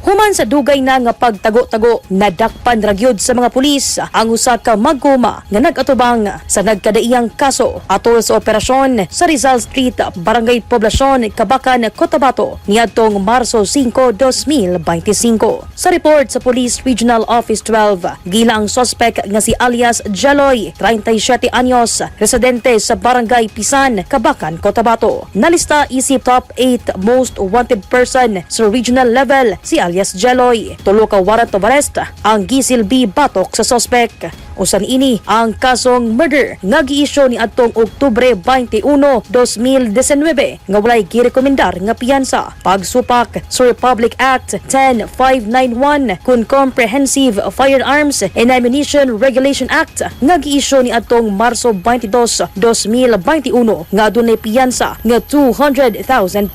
Human sa dugay na nga pagtago-tago, nadakpan ra gyud sa mga pulis ang usa ka mag-uma nga nag-atubang sa nagkadaiyang kaso atol sa operasyon sa Rizal Street, Barangay Poblacion, Kabacan, Cotabato niadtong Marso 5, 2025. Sa report sa Police Regional Office 12, gila ang suspect nga si alias Jaloy, 37 anyos, residente sa Barangay Pisan, Kabacan, Cotabato. Nalista isip top 8 most wanted person sa regional level si alias Jeloy. Tulo ka warrant of arrest ang gisilbi batok sa suspect. Usa niini ang kasong murder nga giisyu ni adtong Oktubre 21, 2019 nga walay girekomendar nga piyansa. Pagsupak sa Republic Act 10591 kun Comprehensive Firearms and Ammunition Regulation Act nga giisyu ni adtong Marso 22, 2021 nga adunay piyansa nga 200,000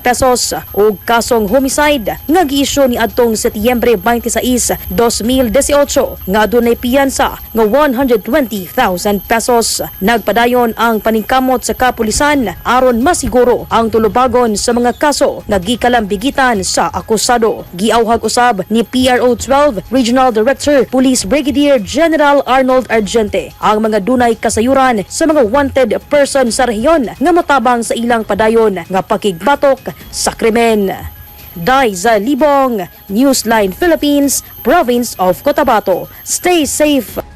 pesos ug kasong homicide nga giisyu ni adtong Setyembre 26, 2018 nga adunay piyansa nga 120,000 pesos. Nagpadayon ang paningkamot sa kapulisan aron masiguro ang tulubagon sa mga kaso nga gikalambigitan sa akusado. Giawhag usab ni PRO 12 Regional Director Police Brigadier General Arnold Argente ang mga dunay kasayuran sa mga wanted person sa rehiyon nga motabang sa ilang padayon nga pakigbatok sa krimen. Daiza Libong, Newsline Philippines, Province of Cotabato. Stay safe.